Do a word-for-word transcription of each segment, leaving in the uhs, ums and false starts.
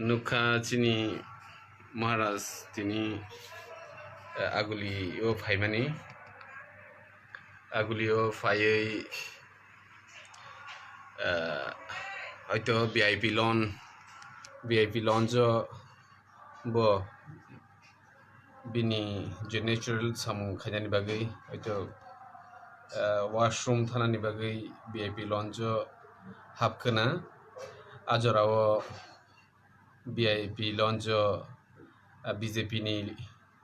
Nukha chini Maharaj tini, eh, Aguli o phaimani. Aguli o phaiwi, eh, hoito V I P lounge, V I P lounge o bo bini je natural samung khainani bagwi, hoito, eh, washroom thanani bagwi V I P lounge o hapkhwna. A jorao V I P lounge o, ah, B J P ni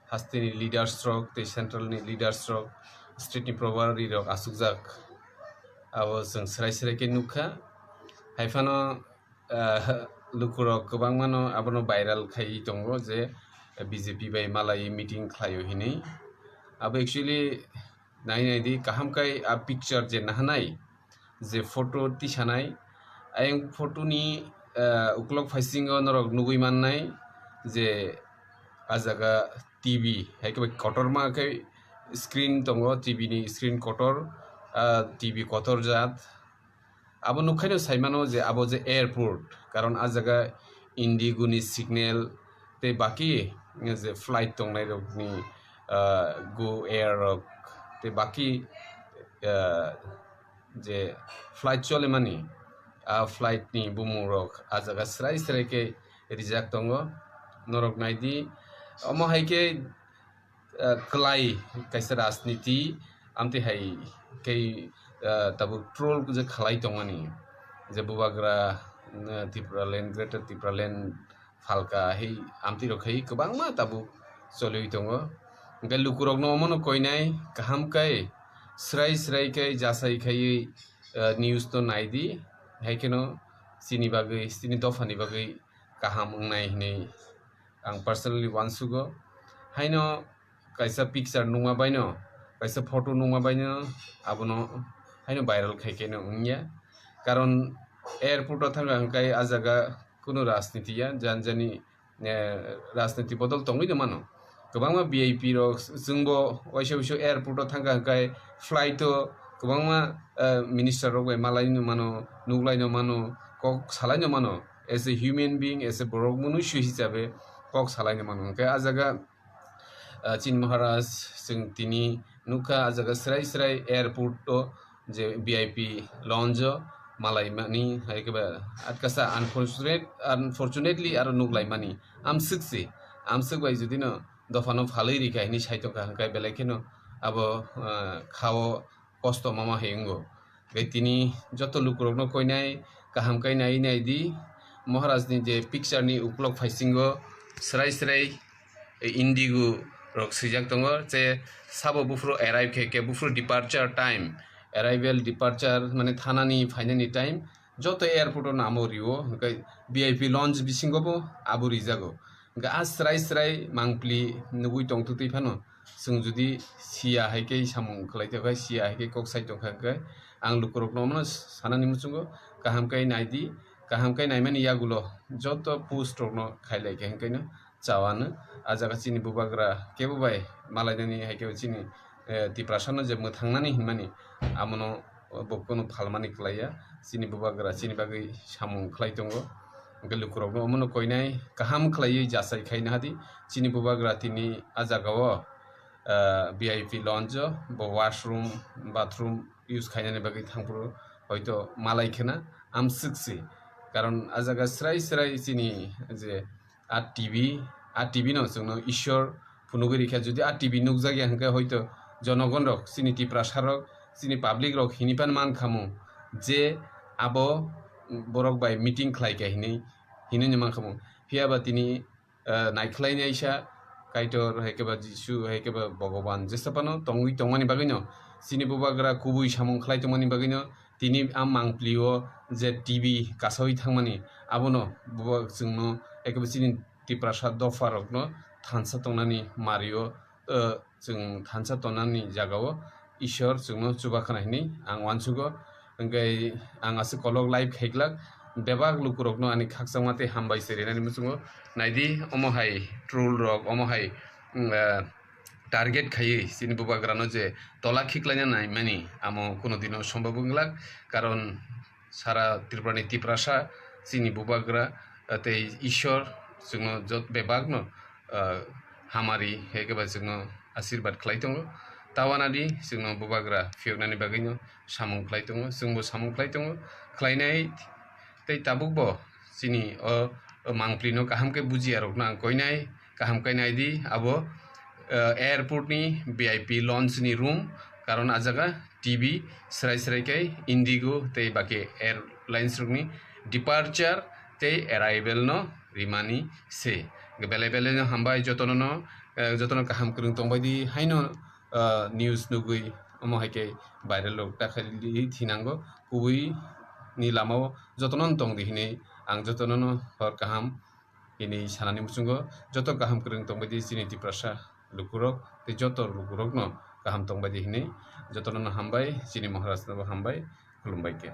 hasteni leaders rok tei central ni leaders rok, state ni probari rok asukjak. Abo chwng srai srai khe nukha. Haiphano, ah, lukurok kwbangmano abono viral khaiwi tongo je B J P bai malaiwi meeting khlaio hinwi. Abo actually nai nai di, kaham kai a picture je nahanai, je photo tisanai, ayang photo ni, ah, uklok phaisingo norok nugui mannai je a jaga T V, hai khe bai kotorma khe screen tongo, T V ni screen kotor, ah, T V kotor jat. Abo nukhaino saimano je abo je airport, karon a jaga Indigo ni signal tei baki je flight tongnai rokni, ah, Go Air rok tei baki, ah, je flight cholemani, a flight ni bumung rok a jaga srai srai khe rijak tongo. Norok naidi, omo hai khe, ah, kwlai kaisa rajniti, amtwi hai khe, ah, tabuk troll je khlai tongmani, je bubagra, ah, Tipraland, Greater Tipraland phalka hai amtwi rok hai kwbangma tabuk choliwi tongo. Hwnkhe lukurokno omono koinai kaham khe srai srai khe jasai khaiwi, ah, news no naidi, hai kheno chini bagwi, chini dophani bagwi kaham wngnai hinwi ang personally uansugo. Haino kaisa picture nukma baino, kaisa photo nukma baino abono haino viral khai khe no wngya. Karon airport o thangkha hwnkhe a jaga kunu rajniti ya, jani jani, eh, rajniti bodol tongwi no mano. Kwbangma V I P rok, chwngbo waisa waisa airport o thangkha hwnkhe flight o kwbangma, eh, minister rok bai malai no mano, nuklai no mano, kok salai no mano. As a human being, as a borok munusu hisabe kok salai no mano. Hwnkhe a jaga, ah, chini Maharaj, chwng tini nukha a jaga srai srai airport o je V I P lounge o malaimani, hai khe ba atkasa unfortunate-, unfortunately aro nuklaimani. Amswk se, amswk bai jodi no dophano phalwi rikha hinwi sai tongkha, hwnkhe belai kheno abo, ah, khao kosto mama hai wngo. Bai tini joto lukurokno koinai kaham khe nai nai di, Maharaj ni je picture ni uklok phaisingo srai srai Indigo rok swijak tongo, je sabo buphuru arrive khe, khe buphuru departure time, arrival, departure, mane thanani phainani time, joto airport o namo rio, hwnkhe V I P lounge bisingo bo abo rijago. Hwnkhe a srai srai mangpli nugui tongtwtwi phano, chwng jodi siya hai khe samung khlai tongkha, siya hai khe kok sai tongkha hwnkhe, ang lukurokno omono sanani muchungo, kaham khe naidi, kaham khe naimani yagulo joto post rokno khailai khe hwnkhe no chawano. A jaga chini bubagra kebo bai malainani hai khe chini, eh, Tiprasano je mwthangnani hinmani, amono bo kunu phalmani kwlaiya. Chini bubagra chini bagwi samung khlai tongo. Hwnkhe lukurokno omono koinai kaham khlaiwi jasai khaina hadi. Chini bubagra tini a jagao, eh, V I P lounge o bo washroom, bathroom use khainani bagwi thangphuru hoito malai khena amswk se. Karon a jaga srai srai chini je a T V, a T V no chwngno Ishwar phunugwi rikha. Jodi a T V nukjakya hwnkhe hoito jonogon rok, chini Tiprasa rok, chini public rok hini phan man khamu je abo borok bai meeting khlai kha hinwi, hinwi no man khamu. Phiya ba tini, eh, naikhlai naisa Kaitor, hai khe ba Jisu, hai khe ba Bhogoban jesa phano tongwi tongmani bagwi no, chini bubagra kubui samung khlai tongmani bagwi no, tini a mangpli o je T V kasaui thangmani, abono buba chwngno, ekebo chini Tiprasa dopha rokno thansa tongnani mario, eh, chwng thansa tongnani jagao Ishwar chwngno chubakhna hinwi ang uansugo. Hwnkhe ang aswk kolok live khaiglak, bebak lukurokno ani khakchangma tei hambai se rinani muchungo. Naidi, omo hai troll rok, omo hai, mm, eh, target khaiwi chini bubagrano je tola khiklaina naimani, amo kuno dino sombhob wnglak, karon sara Tripurani Tiprasa chini bubagra, ah, tei Ishwar chwngno jot bebakno, ah, hamari hai khe ba chwngno asirbad khlai tongo. Tawana di chwngno bubagra phiyoknani bagwino samung khlai tongo, chwngbo samung khlai tongo, khlainai tei tabukbo chini o, o mangpilino kaham khe bujiya rokno ang koinai, kaham khe nai di abo, ah, airport ni V I P lounge ni room, karon a jaga T V srai srai khe Indigo tei baki airlines rokni departure tei arrival no rimani se. Belai belai no hambai jotono no, eh, jotono kaham kwrwng tongbai di haino, eh, news nugwi omo hai khe viral rok ta khaidi thinango kubui ni lama o jotono no tong di hinwi ang jotono no hor kaham hinwi sanani muchungo joto kaham kwrwng tongbai di chini Tiprasa lukurok tei joto lukurokno kaham tongbai di hinwi jotono no hambai, chini Maharaj no bo hambai, khulumbai khe.